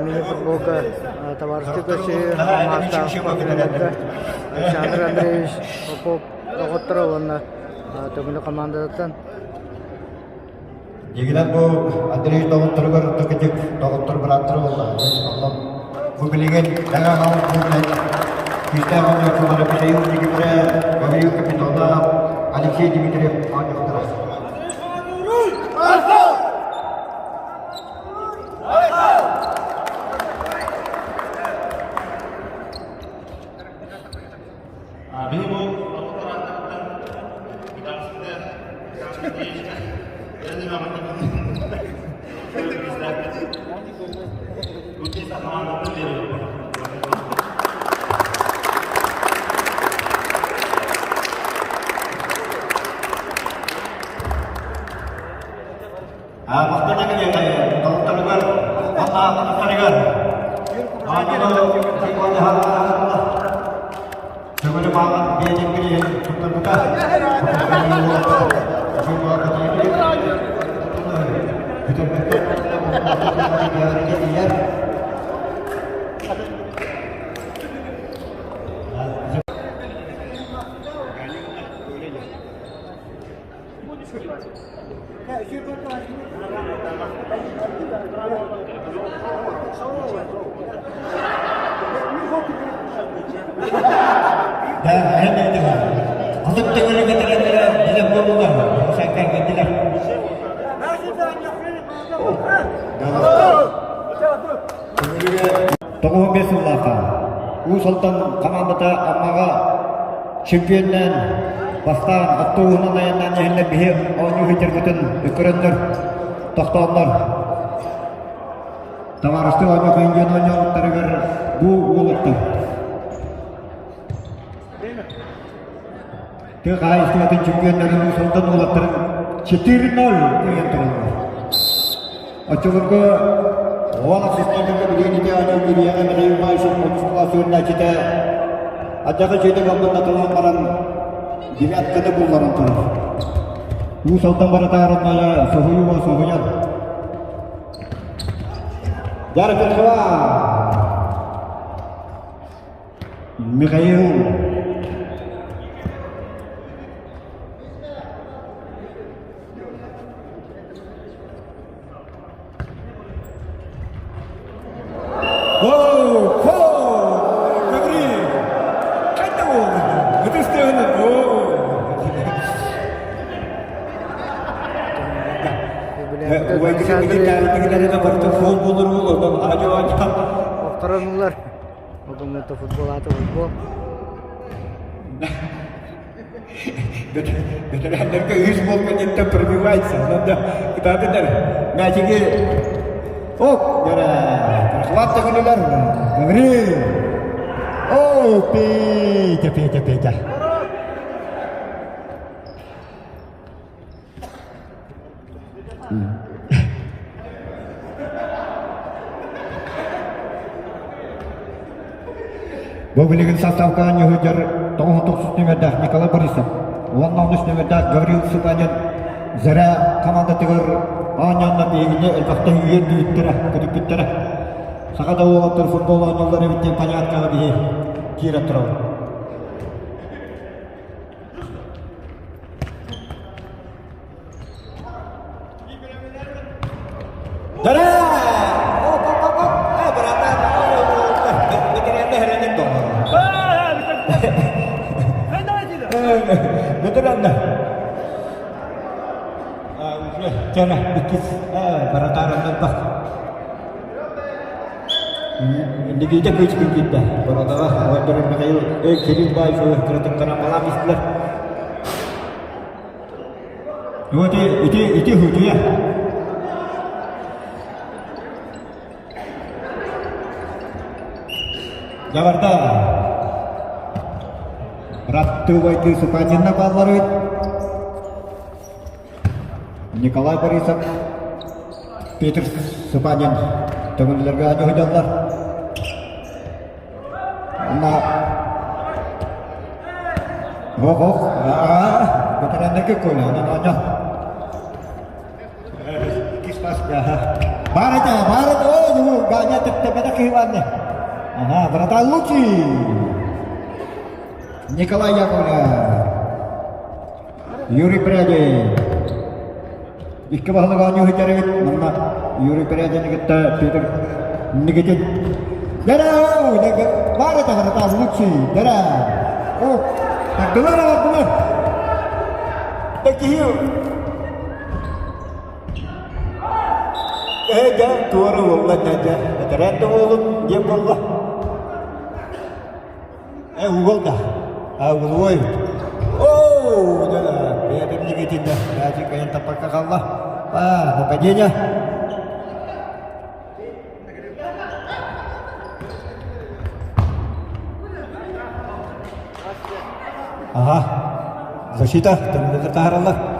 Мини-футболга табаарыстыы көрсүһүү маастаах спортсменнарга Александр Андреевич Попов доҕотторо уонна Төҥүлү хамаандатыттан Дьиҥинэн бу Андрей доҕотторугар тыкытык доҕоттор бырааттара буолла. Онон бу билигин тэҥэ аҕалбыт күүстээх оонньооччулара Михаил Дмитриев, Гаврил Капитонов, Алексей Дмитриев оонньуохтара. Биһи бу Махтана кэлиэхэ доҕотторугар уонна атыттарыгар Төҥүлү бааҕын бэйэтин бирииһин туттарбыта. 95 сыллаахха Уус Алдан хамаандата Аммаҕа чемпионнаан бастаан автобуһунан айаннаан иһэллэр биһи оонньуу сылдьарбытын көрөннөр тохтооннор табаарыстыы оонньуу диэн оонньообуттарыгар бу уолаттар тыа хаһаайыстыбатын чемпионнарын Уус Алдан уолаттарын 4-0 кыайан тураллар. Оччолорго уон ахсыстарга билигин ити оонньуу кириэҕэ Михаил Иванович Москва суурнааччыта Адьаҕа дьиэтэ гаммын баран девятканы булларан турар. Уус Алдан баратаарынная соһуйуга соһуйан. Дара Петрова! Михаил Охтороннулар. Огомото футбол аты футбол. Бэтэрээннэргэ үс гол кэнниттэн пробивается. Надо кытаатыннар. Мячики. Оп, дара. Прохлад төгүлүлэр. Гаврил. О, Петя, Петя, Петя. Бу билигин составка ньыһыдьар 99 нүмердээх Николай Борисов уонна онус нүмердээх Гаврил Супанин Заря командатыгар оонньоонно биһигини элбэхтэ үөрдүүттэрэ, көтүппүттэрэ. Саха да уолаттар футбол оонньууллар эбит диэн понятка биһи киирэн турабыт. Никита Кычкин киирдэ. Бородоҕо Владимир Михаил Кирилл Баев кыратыктаран балаан истилэр. Вот ити ити хутуйа. Дьабарда Братты убайды Супанинна бааллар Николай Борисов, Петр Супанин төҥүллэргэ аанньа Онно Ох-ох, аа, бэтэрээннэргэ Коля, онон оонньоо. пас. Баар этэ, баар этэ, о, ну, Ганя тэптэмэтэ киһи Ага, братан лучший. Николай Яковлев. Юрий Прядин. Икки баһылык оонньуу сылдьар Манна Юрий Прядины кытта Петр Никитин. Дара, баар этэ, братан лучший. Дара. О, тардылар, тардылар. Киһи Ээ, дьэ, туора буолла, дьэ, дьэ, бэтэрээн да буолун диэн буолла. Э, угол да. А, угловой. Оу, да, Петр Никитин, да, мячик кайын таппакка қалла. А, нападение. Ага, защита, төмүллэр таһараллар.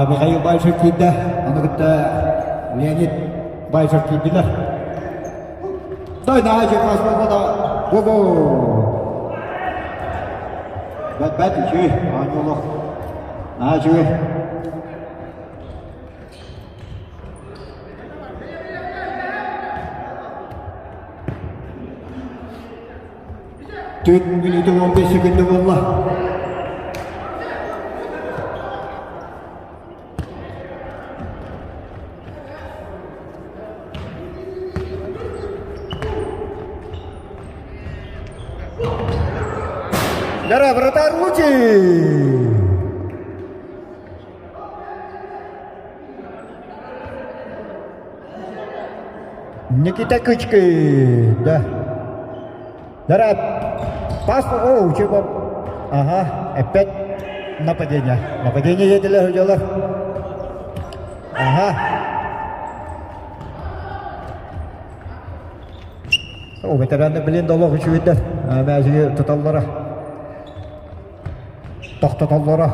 Михаил Баишев киирдэ, ону кытта Леонид Баишев киирдилэр. Дай наһаа пас буолбата. Го-го! Бэт-бэт үчүгэй, оонньуулуох. Наһаа үчүгэй. Түөрт мүнүүтэ 15 секунда буолла. Гора, вратарь лучший! Никита Кычкин, да. Дара, пас, о, чего? Ага, опять нападение. Нападение еділер дьолор. Ага. О, ветераны билин долох үчүгүйдер. Мәжиги туталлара. Тохтотоллоро.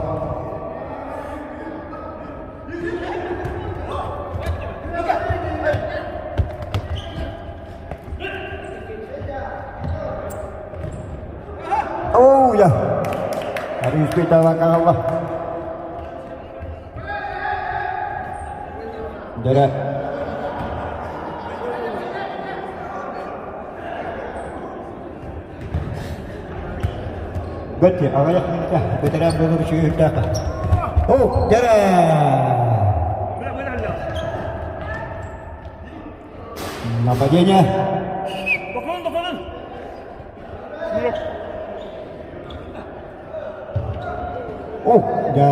Оу, я. Арыйыспый таалаан Дөрө. Бөттү, аҕыйах мүнүүтэ бэтэрээн буолар үчүгэй үрдээх. О, дьэрэ! Нападение. Dokunun dokunun. О, да,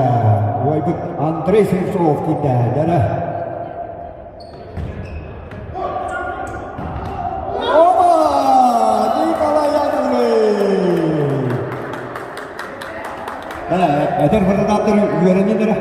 уойбут Андрей Сенцов киирдэ, дьэрэ. Опа! Николай Яковлев! Эдэр фотографтар үөрэнин эрэ.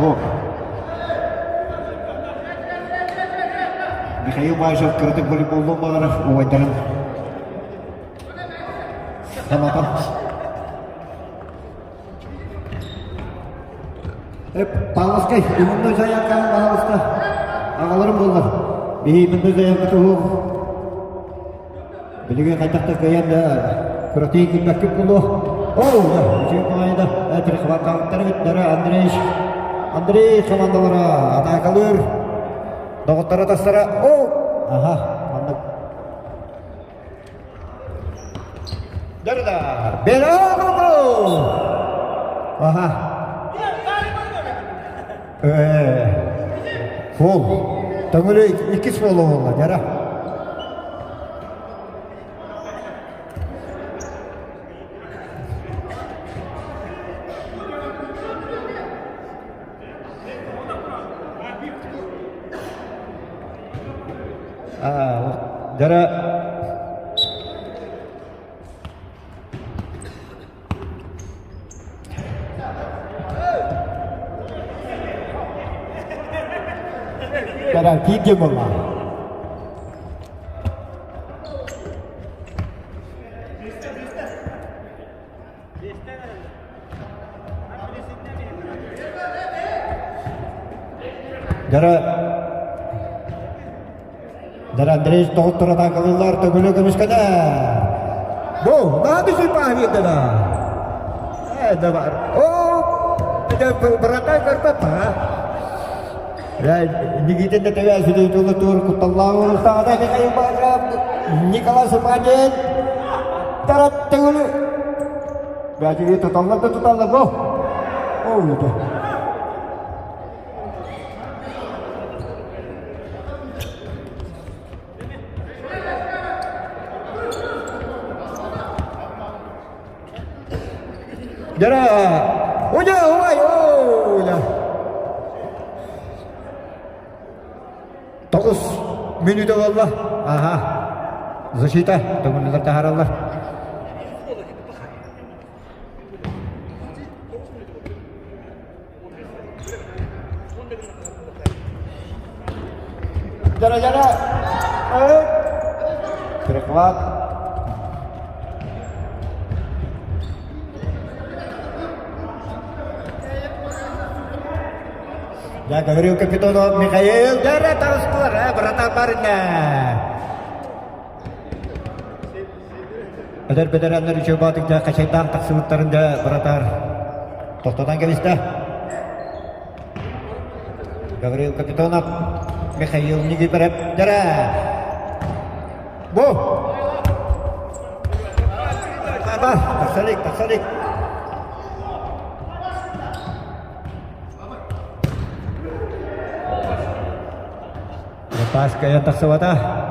О, Михаил Бажев кыратык волейболлуон баҕарар убайдарын санатан. Павловскай, именно заявка Павловска. Аҕаларым буоллар. Биһи именно заявка туһуох. Билигин хайдах да кыайан да кыратыы киирбэккит буолуо. Оо, да, үчүгэй баҕайы да перехваттаабыттар эбиттэрэ Андрей Андрей командалара атаакалыыр. Доҕотторо тастара. Оо, аха, маннык. Дөрда, Белогу! Аха. Э, фол. Төҥүлү иккис фол буолла, дьара. Дьара Кэрэ киир буолла. Дара Дара Андрей тоҕуттара таакалыыллар төгүлү көмүскэнэ. Бу, наады сыпаа диэтэ да. Э, да бар. О, это братай карпата. Никита да сүдү тулы тур кутталлаах устаада Михаил Бажов, Николай Супанин Тарат төгүлү. Бәтиги туталлар да туталлар бу. О, это. Дара! Уя, уай, оля! 9 минута болла. Ага. Защита. Төгүллэр таһараллар. Дара, дара! Перехват. Я говорил капитану Михаил, дара таҕыстылар, братан барына. Эдэр бэтэрээннэр үчүгэй баатык дьэ хачайдаан тахсыбыттарын дьэ братар тохтотон кэбистэ. Гаврил Капитонов, Михаил Никифоров дьэрэ. Бу! Бар, тахсалик, тахсалик. Паская тахсыбата.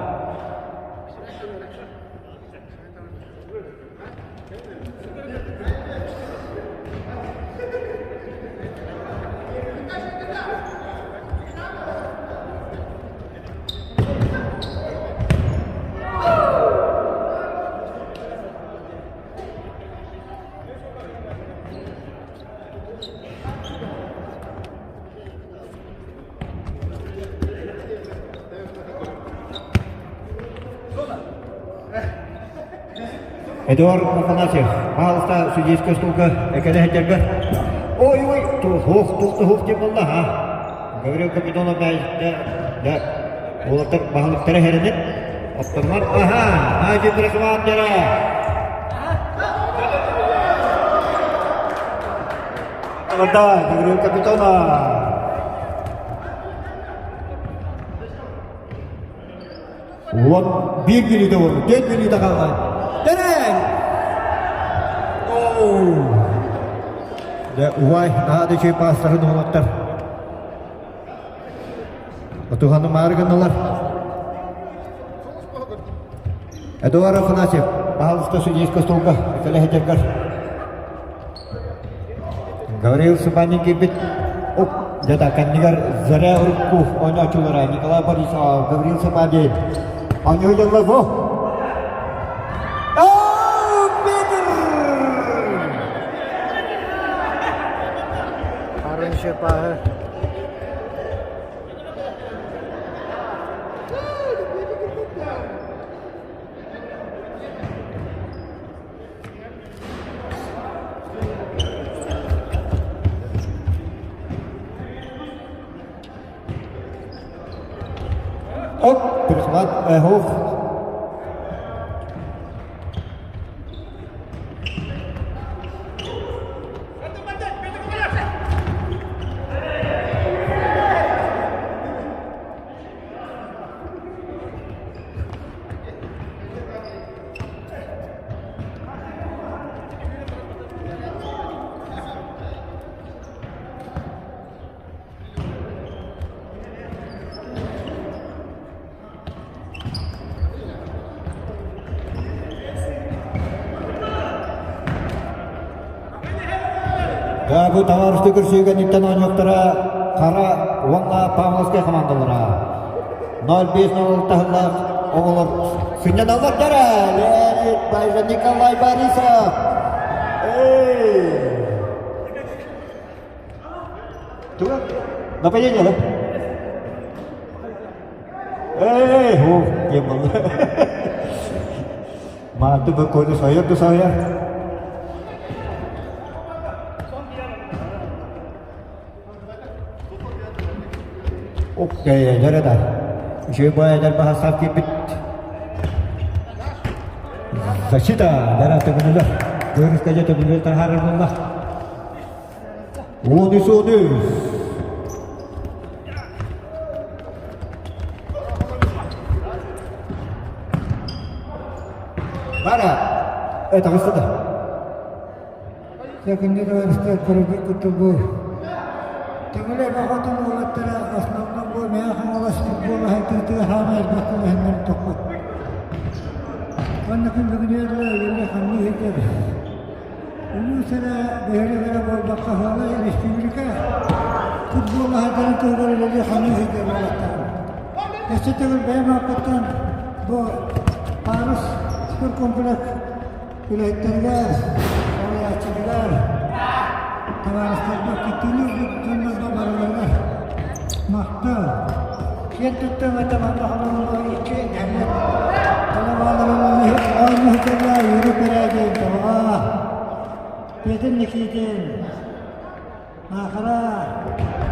Эдуард Афанасьев, пожалуйста, судейская стулга экэлэ сылдьарга. Ой, ой, туох, туох, туох диэн буолла, а? Гаврил Капитонов да, да, уолаттар баһылыктара хэрэнэн, оттоннор, аха, Азия Драквандера. Да, Гаврил Капитонов. Вот биир мүнүүтэ буолла, 4 мүнүүтэ хаалла. Тэрэн! Оу! Дьэ, убай, наһаа да үчүгэй паастарын уолаттар. Отуһаны маары гынналар. Эдуард Афанасьев, пожалуйста, судейского столга, кэлэ сылдьаргар. Гаврил Субанин киирбит оп дьэ кэннигэр Заря урукку оонньооччулара Николай Борисов, Гаврил Субанин оонньуу дьоллор бу. Петр! Хороший пары. Оп, перехват hoog. Да, бу табаарысты көрсүүгэ ниттэн оонньуохтара Хара уонна Павловскай хамаандалара. 0-5 таһыллаах оҕолор сынньаналлар дара Леонид Байжа Николай Борисов. Эй! Туга? Нападение, да? Эй, ху, диэн буолла. Маанты бөккөтө сайар да сайар. Окей, да. Үчүгэй баайдар баһастаах киирбит. Защита, дара төбүнүлэр. Көрүскэжэ төбүнүлэр таһаарар буолла. 13 13. Бара. Э, таҕыста да. Дьэ, күндү товарищтар, көрөргүт курдук бу Төҥүлэ бөҕөтүн уолаттара основном бу Мэҥэ Хаҥалас футбол аһайтыытыгар хаамай элбэх көмөһүннэрин тохпут. Уонна күн бүгүнүгэр үлэ ханна иһитэр улуус эрэ бөһүөлэк эрэ буолбакка Хаҥалас республика футбол аһайтарын туһугар үлэлии ханна иһитэр уолаттар. Өссө төгүл бэйэм ааппыттан бу Парус спорткомплекс Үлэһиттэригэр, салайааччыларыгар, табаарыстарбар кыттыыны ылбыт дьоннорго барыларыгар махтал. Киэн туттан этэ манна икки нэһилиэк талабааларын оонньууһуттарга Юрий Бэрээдин, Табаҕа, Петр Никитин, Наахара,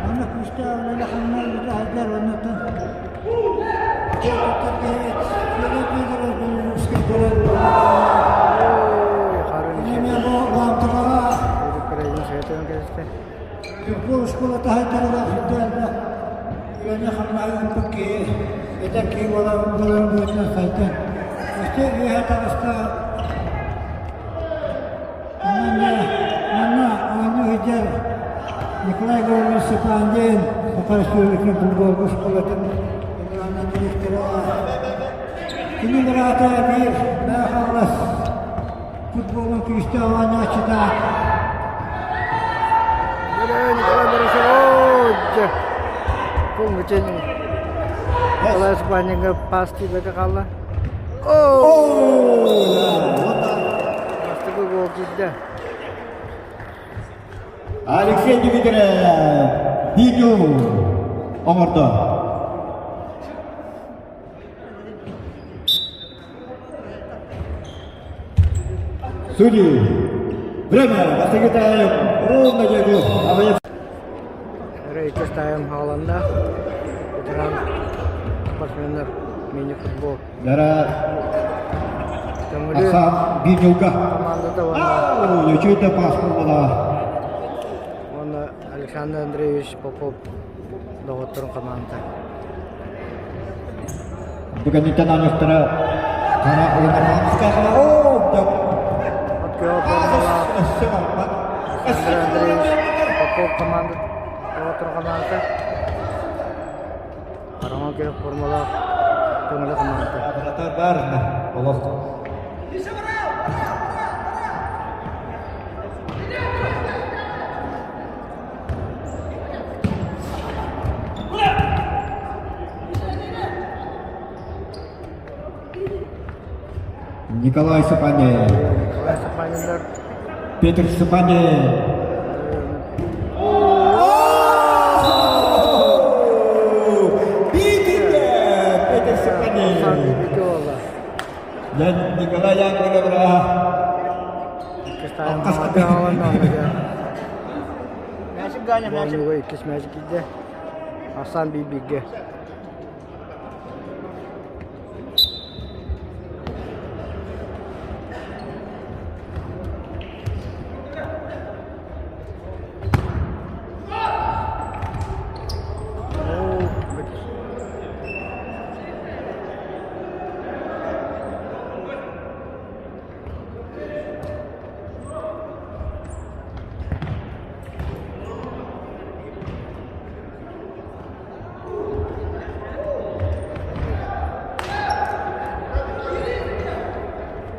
манна күүстээх үлэлэ-хамнаһа ыыта сылдьар уонна киэн туттар киһибит Федор Федорович Белорусскай көрөн Эмиэ бу Лаамтаҕаҕа футбол оскуолата сайдарыгар сылдьар элбэх үлэни-хамнаһы ыыппыт киһи, эдэр киһи буолан буоларын быһыытынан сайдан. Өссө үөһэ таҕыста Манна оонньуу сылдьар Николай Гаврилович Степандин Саха Республикатын футболга оскуолатын генеральнай директора кини быраата биир Мэҥэ Хаҥалас футболун күүстээх оонньооччута Николай Степаненко пас тиийбэккэ хаалла. Бастакы гол киирдэ. Алексей Дмитриев видео оҥордо. Судьи, время бастакы тайм ровно диэки Иккис тайм хааланна. Ветеран спортсменнар мини-футбол. Дара Асан Бинюга. Командата уонна Үчүгэй пас буолла. Уонна Александр Андреевич Попов доҕотторун команда. Бүгүнүттэн анықтара қара Александр Андреевич Попов команда доҕотторун командата. Хараҥа күөх формалаах көҥүлэ команда. Бар олох. Николай Сапанин. Николай Сапаниннар. Петр Сапанин. Петр Сапанин. Николай Яковлев. Оонньууга иккис мээчик киирдэ. Арсан биир-бииргэ.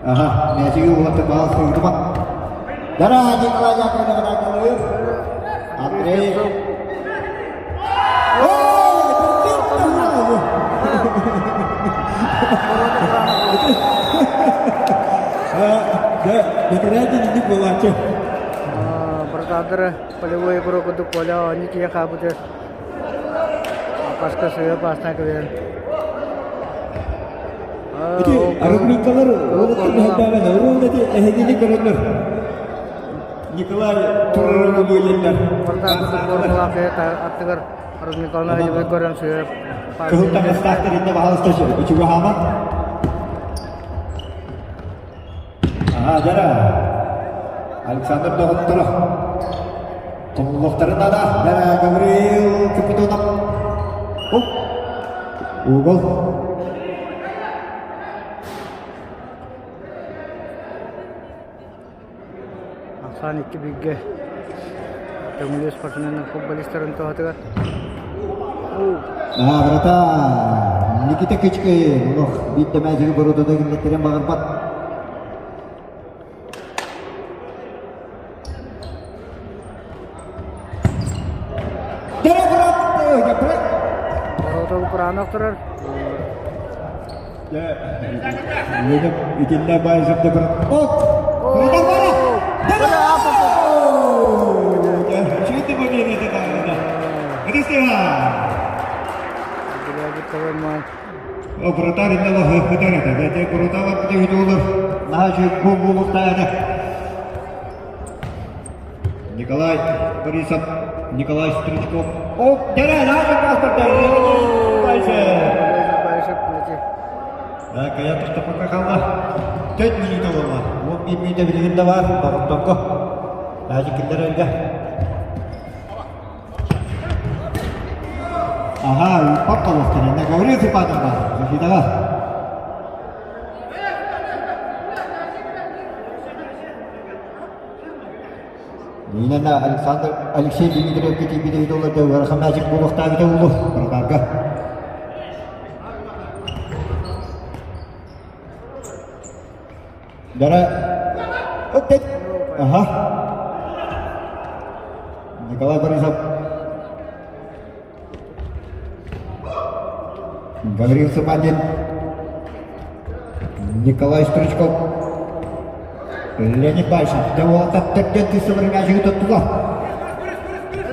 Аха, мээчиги уолаттар баал сылдьыма. Дара Николай Яковлев Андрей. Бэтэрээти буолааччы. Братаадара полевой игрок курдук Коля оонньуу тиийэн хаалбыты паска сыа паастаан кэбиһэн. Ити рубрикалар уолаттар мэһэйдээбэн, уол эти эһигини көрөннөр. Николай турарын буоллар. Аттыгар Рудниковна көрөн сыып. Кыһыл таҥастаахтар инне баһалыста чугаһаама. Аха, дара. Александр доҕотторо. Тумуллуохтарын наада. Дара, Гавриил Капитонов. Оп. Угол. Ахсаан икки бииргэ Төҥүлү спортсменнар футболистарын туһатыгар. Аа, брата, Никита Кычкин, олох биирдэ мээчиги боруодада киллэртэрин баҕарбат. Боруода Кураанах турар. Итиннэ Байзов да брат. Ок! Вратарь хытар этэ. Бэйте куруталар бүтүгүтүүлөр. Наһаа үчүгэй буолуохтаах Николай Борисов, Николай Стручков. О, дәрә, наша паспорт. Да, кая тохтопокка қалла. Төрт минута болла. 11 минута билигин да бар, Боҕоттонко. Даже киллер өлгө. Ага, папа лохтан, Гаврил Степанов бар. Защитаға. Нина Александр Алексей Дмитриевка тиийбит ыытылларга ыарахан мээчик буолуохтаабыта буолуо барытаарга. Дара Опять. Ага. Николай Борисов. Гаврил Сапанин. Николай Стручков. Леонид Байшин. Уолаттар түсі мячиги туттулар.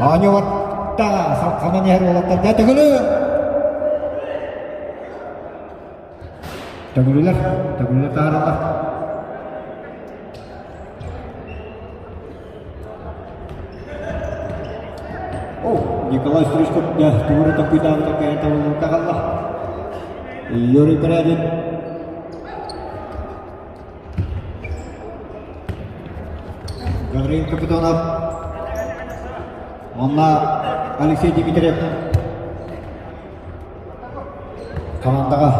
Оонньуу салханан иһэр уолаттар дэ төгүлү. Төгүлүлэр, төгүлүлэр таараллар. О, Николай Стручков дьэ тугу токуйдаабыта кыайан табыллыбакка хаалла. Юрий Корягин Гаврил Капитонов уонна Алексей Дмитриев командаҕа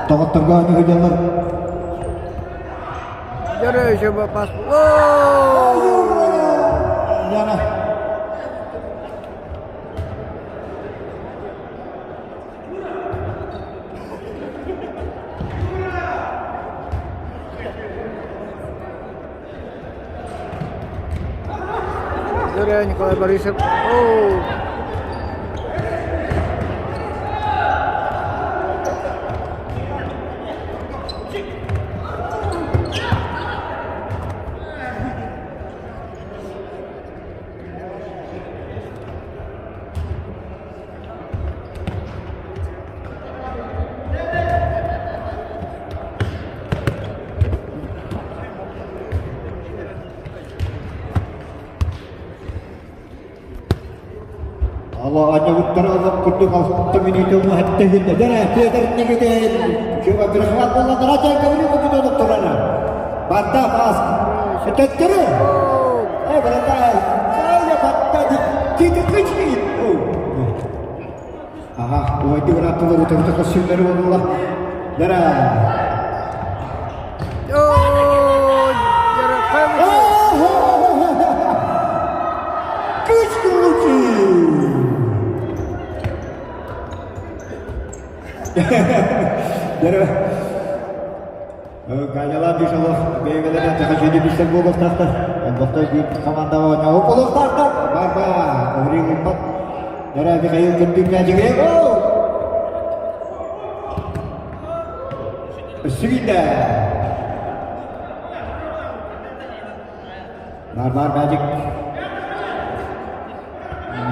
доҕотторго оонньуу сылдьаллар. Дөрө еще пас. Яна. Дөрө Николай Борисов. Алла анньабыттар курдук алта мүнүүтэ уҥа хиннэ дэрэ Петр Никитин Чуга Грихват болла Драча Гаврил Капитонов турара Барда пас төттөрү э барда кая батта тити кычки Ага, уойди бырааттылар утарыта көссүллэри болла. Дара. Кычки лучи! Дара. Гаялар дишалох, бейбелер жаха жеди бистер болуқтақтар. Олбақта биир командаға ойнауы болуқтақтар. Барба, Гаврил Ипат. Дара Михаил Кырдын мәжіге. Сүгінде. Бар бар мәжік.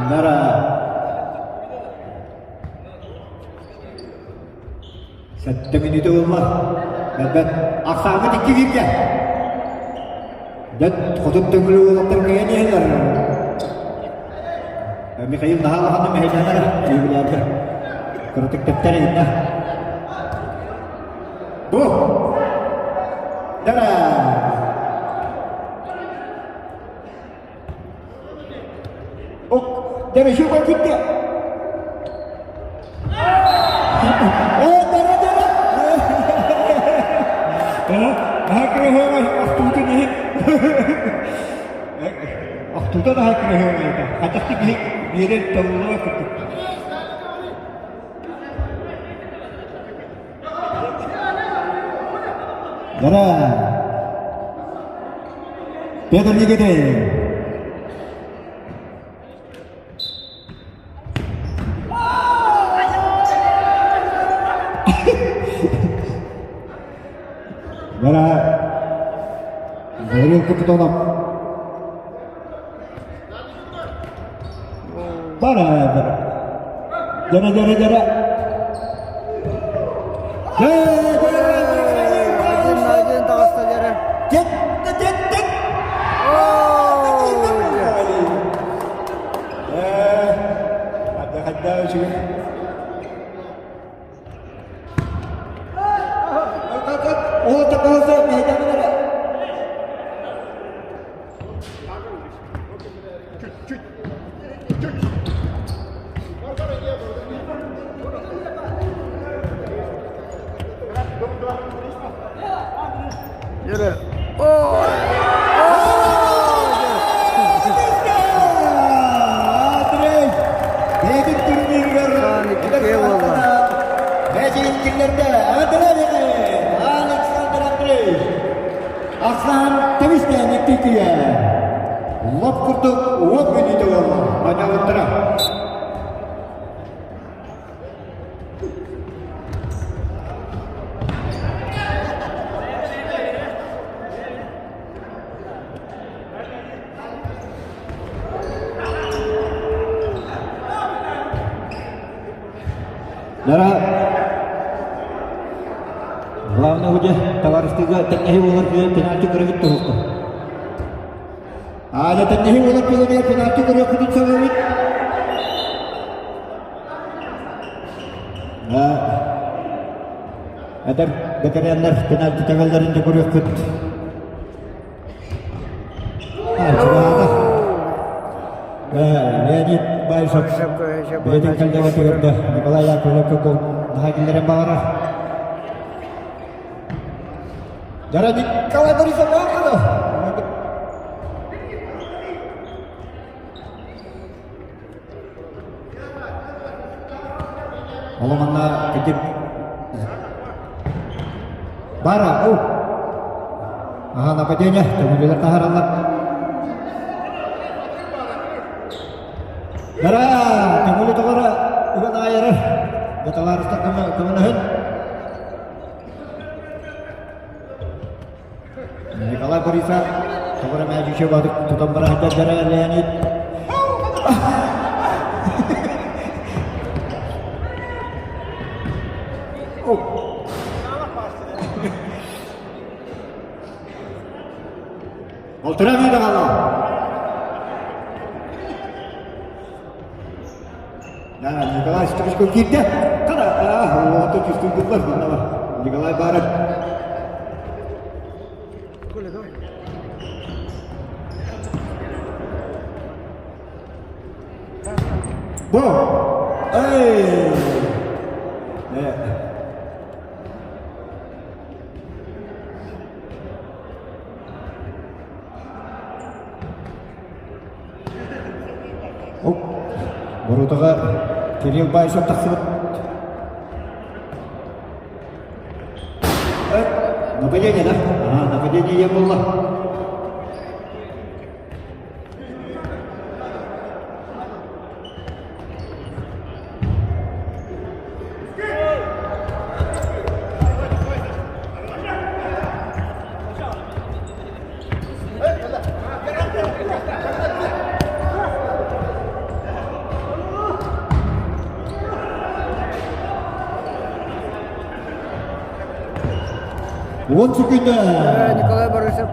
Дара. Сэттэ мүнүүтэ буолла. Бэрбэт. Ахсааҥҥыт икки бииргэ. Дэт хотун төҥүлү уолаттар кыайан иһэллэр. Михаил наһаа улаханнык мэһэйдээтэ юбилярга. Кыратык тэптэр иһиннэ. Бу! Дара! Ок, дара еще китте. Э, дара, дара! Наһаа кыраһыабай охтуутун иһин. Охтуута наһаа кыраһыабай этэ. Хатахты киһи биэрэн толлуо курдук. Дара! Петр Никитин! Дара! Гаврил Капитонов! Бара, бара. Дара, дара, дара. Один таҕыста дьэрэ. Тет, тет, тет. Хайда, хайда, үчүгэй. Ол такалса мэйдэмин эрэ. Дьэрэ. Ой! Андрей! Бэйэтин турнирыгар Икки буолла. Бэйэтин киллэрдэ. Андрей Александр Андрей! Ахсаан тэбистээн икки Лоп курдук уот мүнүүтэ буолла. Манньалыттара. Дара главное уже товарищтыга тэҥнэһи буолар пенальти көрөбүт туһукку. Аана тэҥнэһи буолар күнүгэр пенальти көрүөхпүтүн сөбүбүт. Эдэр бэтэрээннэр пенальти тэбэллэрин да көрүөхпүт. Леонид Баишев бэйэтин кэллэҕэ да Николай Яковлевка гол наһаа киллэрэн баҕарар. Дара Николай Борисов Ол манна кырдьык бара оу Аха нападение төҥүлүлэр таһаараллар. Дара төҥүлү тоҕоро үгэн аайарар. Бу табаарыстар көмөлөһүн. Николай Борисов тоҕоро мээчүчү батык тутан бараһыта дара Леонид. Полтора минута қалды. Да, Николай Стручков киирдэ. Қара, оты чувствует Николай Баров. Бу! Эй! Борутаҕа Кирилл Баишев тахсыбыт. Нападение, да? А, нападение было. 10 секунда. Николай Борисов.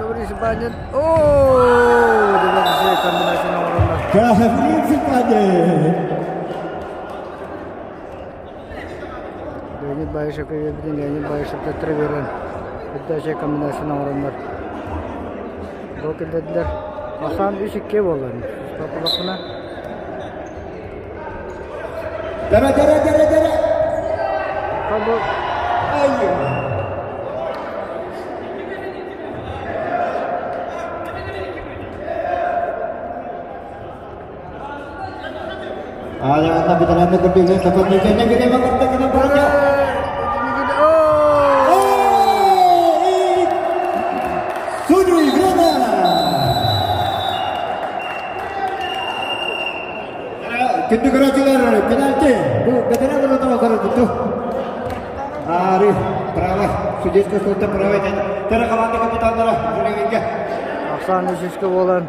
Борисов Банин. О, комбинация оҥороллор. В принципе, Леонид Баишев өйөбүтүн Леонид Баишев төттөрү биэрэн үрдээчэй комбинацияны оҥороннор гол киллэрдилэр. Асан 3-2 буолла. Топулахпына. Дара, дара, дара, дара. Бу Ай. Ayo, kita nanti kedua, dapat nikahnya kita makan kita banyak. Oh! Судьи время! Күндү көрөөччүлэр, пенальти. Бу бэтэрээн воротаҕа көрөрбүт Ари, право, судейская служба право Тера команда капитаннара Журевинге. Ахсаан үсүскэ буолан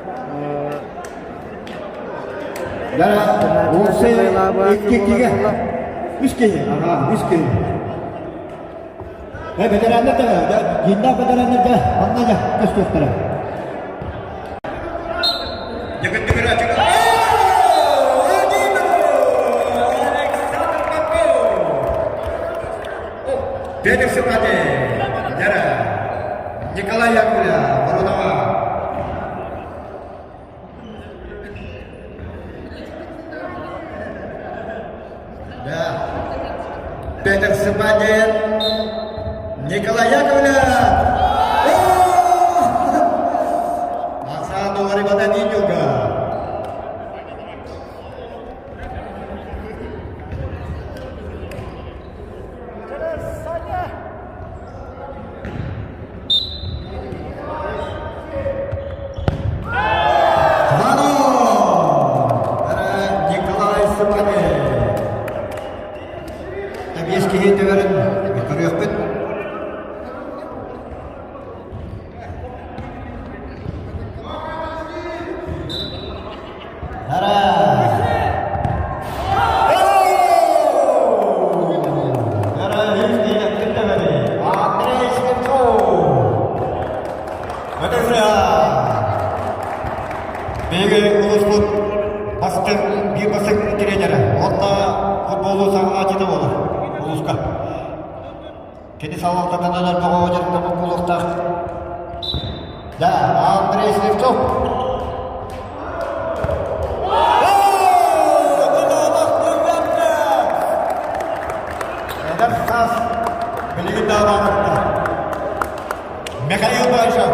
Да, уопсай иккиге. Үс киһи, ага, үс киһи. Э, бэтэрээннэр да, дьиҥнээх бэтэрээннэр да, манна да көстүөхтэрэ. Петр Сипати, Дера, Николай Якуля, Воронова. Да. Петр Сипатин, Николай Яковлев. Асан уларыбата видеога. Николай Сипатин. Эбиэс киһи төбөрүн көрүөхпүт. Ара! Ара, Андрей Слепцов! Биһиги улууспут бастыҥ биир бастыҥ тренерэ уонна футболу саҕалааччыта буолар улууска. Кини салалтатынан элбэх оҕо дьарыктаммыт буолуохтаах. Да, Андрей Слепцов. Эдэр саас билигин даҕаны Михаил Баишев.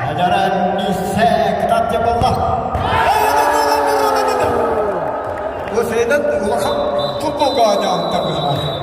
Ажара кытат деп болла. Осыдан улахан футболга оонньоон.